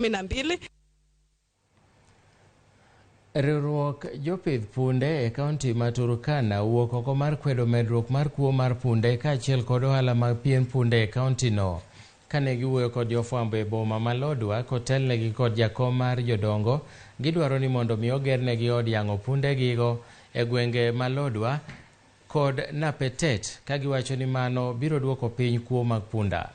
12. Riwruok jopidh punde e kaunti ma Turkana owuok oko mar kwedo medruok mar kuo mar punde kaachiel kod ohala mag pien punde e kaunti no. Kane giwuoyo kod jofwambo e boma ma Lodwar kotelnegi kod jakom mar jodongo, gidwaro ni mondo mi ogernegi od yang'o pundegigo e gwenge ma Lodwar kod Napetet ka giwacho ni mano biro duoko piny kuo mag punda.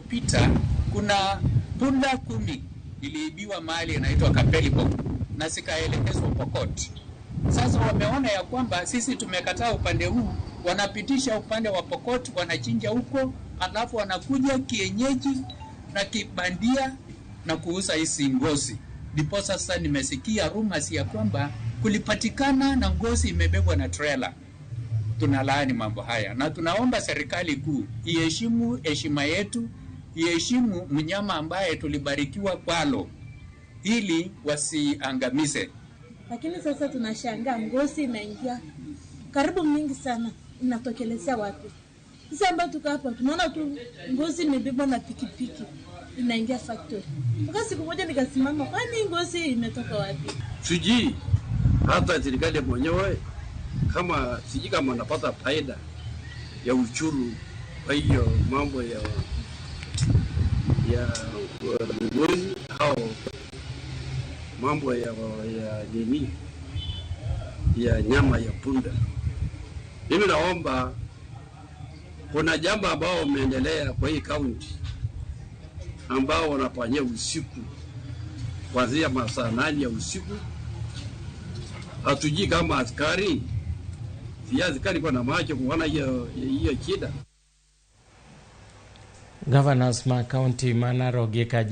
Pita, kuna punda 10 iliibiwa mahali inaitwa Kapelibo na zikaelekezwa Pokot. Sasa wameona ya kwamba sisi tumekataa upande huu, wanapitisha upande wa Pokot, wanachinja huko, alafu wanakuja kienyeji na kibandia na kuuza hizi ngozi. Ndipo sasa nimesikia rumors ya kwamba kulipatikana na ngozi imebebwa na trailer. Tunalaani mambo haya na tunaomba serikali kuu iheshimu heshima yetu, iheshimu mnyama ambaye tulibarikiwa kwalo ili wasiangamize. Lakini sasa tunashangaa ngozi inaingia karibu mingi sana, inatokelezea wapi? Sisi ambao tuko hapa tunaona tu ngozi imebebwa na pikipiki inaingia factory. Mpaka siku moja nikasimama, kwani ngozi imetoka wapi? Sijui hata serikali mwenyewe kama sijui kama wanapata faida ya uchuru kwa hiyo mambo ya ngozi au mambo ya nini ya nyama ya punda. Mimi naomba, kuna jambo ambao umeendelea kwa hii kaunti ambao wanafanyia usiku kuanzia masaa 8 ya usiku. Hatujui kama askari askari kwa na macho kuona hiyo shida. Governors ma kaunti ma Narok gi Kajiado.